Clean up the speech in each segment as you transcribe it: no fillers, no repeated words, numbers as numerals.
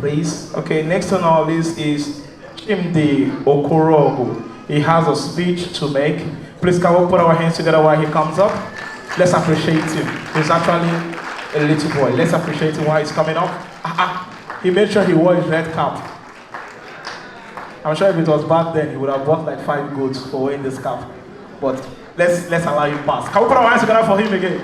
Please. Okay, next on our list is Chimdi Okorogu. He has a speech to make. Please, can we put our hands together while he comes up? Let's appreciate him. He's actually a little boy. Let's appreciate him while he's coming up. He made sure he wore his red cap. I'm sure if it was back then, he would have bought like 5 goats for wearing this cap. But let's allow him pass. Can we put our hands together for him again?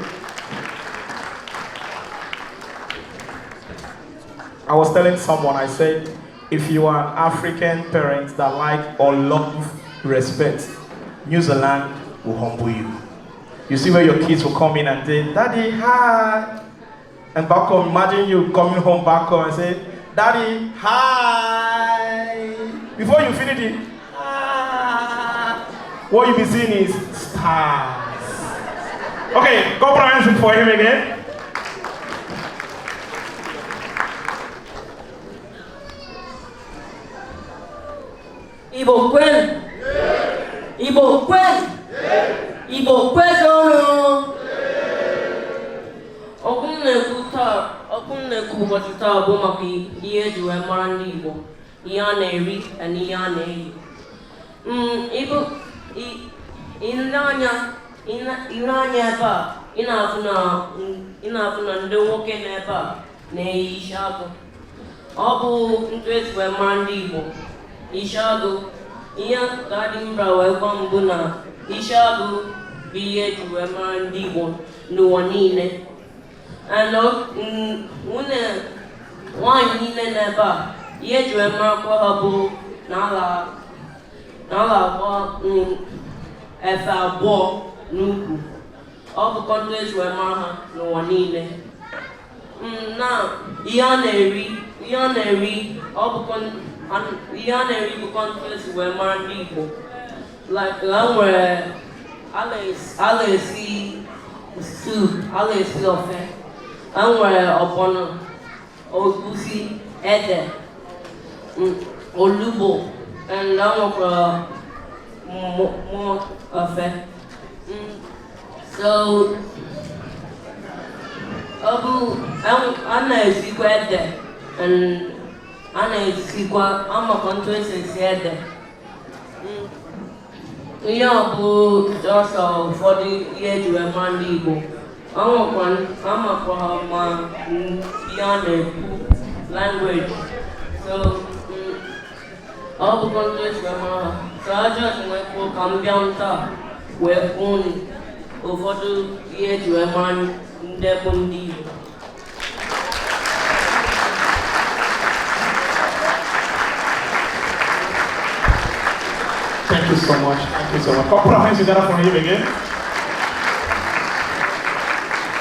I was telling someone, I said, if you are an African parent that like or love respect, New Zealand will humble you. You see where your kids will come in and say, Daddy, hi. And back home, imagine you coming home back home and say, Daddy, hi. Before you finish it, hi. What you be seeing is stars. Okay, go put our hands for him again. Igbo kwen! Igbo kwen! Igbo kwezuonu! Okwu m na-ekwu taa, okwu m na-ekwu ụbọchị taa bụ maka ihe eji wee mara ndị Igbo, ihe a na-eri na ihe a na-eyi. Ile anya ebe a, ị na-afụ na ndị nwoke nọ ebe a na-eyi isi agụ. Ọ bụ ntụ esi wee mara ndị Igbo. Isi agụ, ihe ga-adị mba wee gwa m bụ na isi agụ bụ ihe eji wee mara ndị Igbo n'ụwa niile. And nwunye nwaanyị niile nọ ebe a, ihe eji wee marakwa ha bụ na ala agba efe abụọ n'ukwu. Ọ bụkwa ntụ esi wee mara ha n'ụwa niile. Na ihe a na-eri, ihe a na-eri, ọ bụkwa ihe a na-eri bụkwa ntụ esi wee mara ndị Igbo. Like, ha nwere a na-esi stew, a na-esi ofe. Ha nwere ọgbọnọ, egusi, ede, olugbo, and ha nwekwara more ofe. So, ọ bụ a na-esikwa ede, and a na-esikwa amakwa ntụ esi esi ede. Ihe a bụ sọsọ ụfọdụ ihe eji wee mara ndị Igbo. Amakwa ha ma ihe a na-ekwu language. So, ọ bụkwa ntụ esi wee mara ha. So, I just wee kwuo ka m bịa taa wee kwuo unu ụfọdụ ihe eji wee mara ndị bụ ndị Igbo. Thank you so much. Thank you so much. Put our hands together for him again.